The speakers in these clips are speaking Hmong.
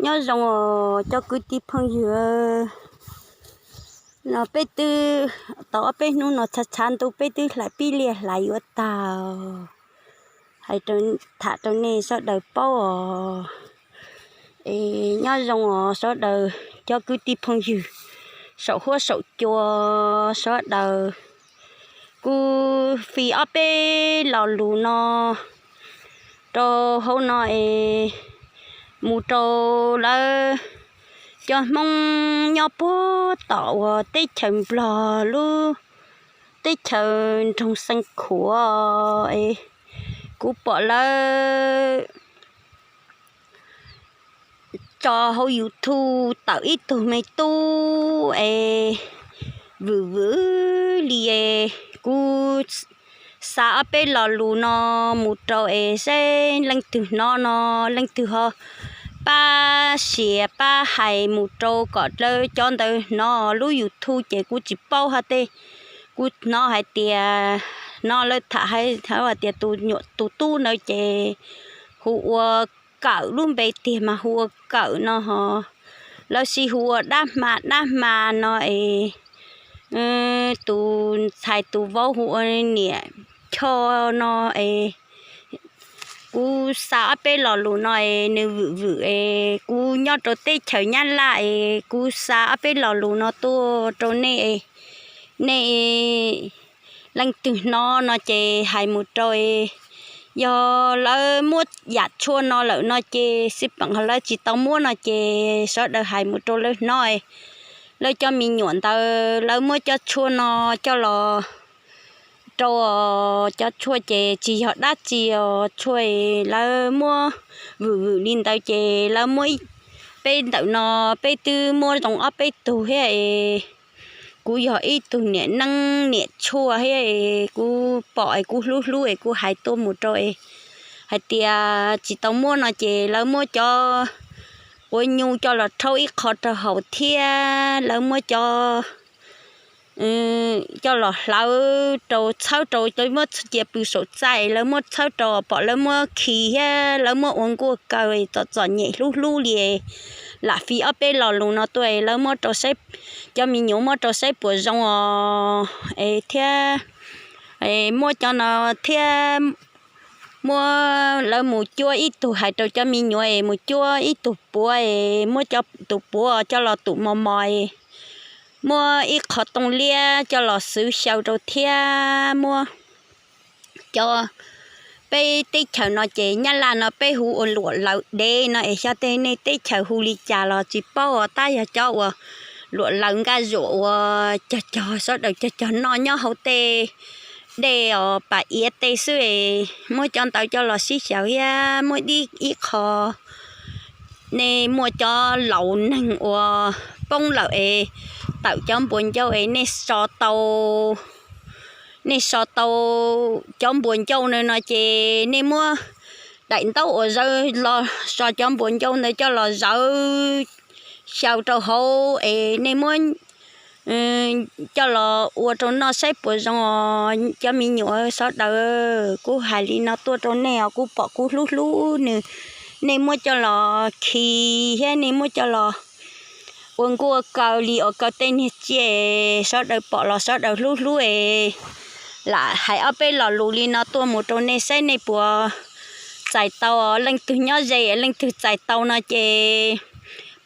Nyob zoo os cov kwv tij phooj ywg, no peb twb tau ob peb hnub no tshav tshav ntuj peb twb hlais pib liaj hlais yuav tag. Hais rau, tham rau nej sawv daws paub os. Es nyob zoo os sawv daws cov kwv tij phooj ywg saum huab saum cua sawv daws. Kuv fi ob peb lo lus no rau hauv no es mus rau lawv cov Hmoob nyob puag tom uas teb chaws Nplog lub teb chaws nroog Xeev Khuam es kuv pom lawv tso hauv YouTube tawm ib tug me tub es vwm vwm li es kuv xa ob peb lo lus no mus rau es seb leej twg hnov no, leej twg ho pab share pab hais mus rau kom lawv cov ntawd hnov lub YouTube ces kuv tsis paub hais tej. Kuv hnov hais tias, hnov lawv tham hais tias tus nyuam tus tub ntawd ces hu ua Kawm, lub npe tiag mas hu ua Kawm no ho lawv sib hu ua Dab Hma, Dab Hma no es tus ntxhais tus vauv hu ua Niam Choj no es kuv xa ob peb lo lus no es nws vwm vwm es kuv nyob rau teb chaws Nyab Laj es kuv xa ob peb lo lus no tuaj rau nej es nej leej twg hnov no ces hais mus rau es yog lawv muab yam tshuaj no lawm no ces xij peem ho lawv tsis tau muab no ces sawv daws hais mus rau lawv hnov es lawv cov me nyuam ntawd lawv muab cov tshuaj no coj los rau os, cov tshuaj ces tsis yog dab tsi os, tshuaj lawv muab vwm vwm li ntawd ces lawv muab peb ntawm no peb twb muab zoo ob peb tug thiab es kuv yog ib tug niam neeb niam tshuaj thiab es kuv pom es kuv hlub hlub es kuv hais tuaj mus rau es hais tias tsis tau muab no ces lawv muab cov quav nyuj coj los rhaub ib qho rau haus thiab lawv muab cov coj los hlawv rau txhawb rau, lawv muab cia pw saum txaj, lawv muab txhawb rau pom lawv muab khi thiab lawv muab ua nkuaj kaw txom txom nyem hlub hlub li. Lam fi ob peb lo lus no tuaj lawv muab rau saib, cov me nyuam muab rau saib puas zoo os es thiab muab cov no thiab muab lawv mus cuab ib tug, hais rau cov me nyuam es mus cuab ib tug puav es muab cov tus puav coj los tum mos mos es muab ib qho tooj liab coj los xwv xyaw rau thiab muab cov, peb teb chaws no ces Nyab Laj no peb hu ua luam lawv dev no es xyov tej nej teb chaws hu li cas los tsis paub os, tab yog cov uas luam lawv nkaj zuam uas cog cog sawv daws cog cog noj nyob hauv tej dej os pas iav tej xwb es muab cov ntawd coj los sib xyaw thiab muab ib ib qho nej muaj cov laus neeg uas poob lawm es tawm cov npuas ncauj es nej so tau, nej so tau cov npuas ncauj na no ces nej muab daim ntaub uas zawv los so cov npuas ncauj ntawd coj los zawv xyaw rau hauv es nej muab coj los ua rau noj saib puas zoo os cov me nyuam sawv daws. Kuv hais li no tuaj rau nej os, kuv pom kuv hlub hlub nws, nej muab coj los khi thiab nej muab coj los ua nkuaj kaw li uas kaw tej niag tsiaj, sawv daws pom los sawv daws hlub hlub es lam hais ob peb lo lus li no tuaj mus rau nej saib nej puas txais tau. Leej twg nyob ze leej twg txais tau no ces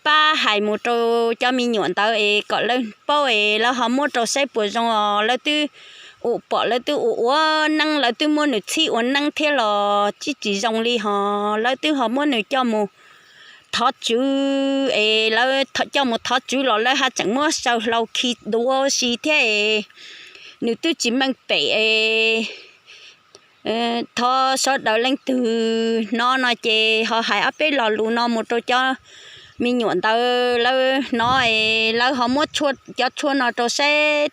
pab hais mus rau cov me nyuam ntawd es kom lawv paub es lawv ho muab rau saib puas zoo os. Lawv twb ua pom lawv twb ua ua neeb, lawv twb muab nws txhib ua neeb thiab los tsis tsis zoo li ho lawv twb ho muab nws coj mus thov tswv es lawv coj mus thov tswv los lawv haj tseem muab saw hlau khi duav si thiab es nws twb tsis meej pem es thov sawv daws leej twg hnov no ces ho hais ob peb lo lus no mus rau cov me nyuam ntawd lawv hnov es lawv ho muab cov tshuaj no rau saib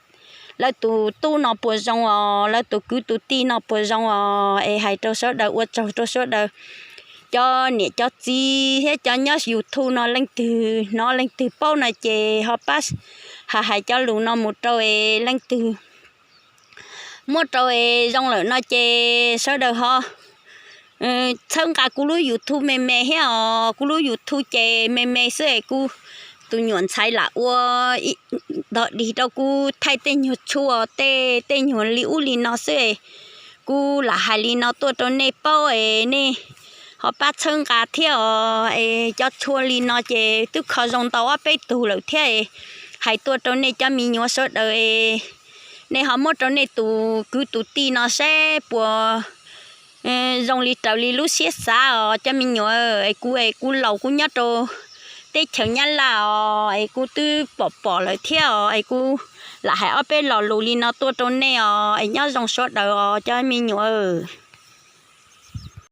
lawv tus tub no puas zoo os, lawv tus kwv tus tij no puas zoo os es hais rau sawv daws, ua tsaug rau sawv daws. Cov niam cov txiv thiab cov nyob YouTube no leej twg hnov leej twg paub no ces ho pab hais hais cov lus no mus rau es leej twg muab rau es zoo lawm no ces sawv daws ho txhawb nqa kuv lub YouTube me me thiab os. Kuv lub YouTube ces me me xwb es kuv tus nyuam ntxhais lam ua ntog dig rau kuv thaij tej nyuag tshuaj tej tej nyuag li ub li no xwb es kuv lam hais li no tuaj rau nej paub es nej ho pab txhawb nqa thiab os. Es cov tshuaj li no ces twb kho zoo ntau ob peb tug lawm thiab es hais tuaj rau nej cov me nyuam sawv daws es nej ho muab rau nej tus kwv tus tij no saib puas zoo li raws li lub siab xav os cov me nyuam. Es kuv es kuv laus kuv nyob rau teb chaws Nyab Laj os es kuv twb pom pom lawm thiab os es kuv lam hais ob peb lo lus li no tuaj rau nej os es nyob zoo sawv daws os cov me nyuam.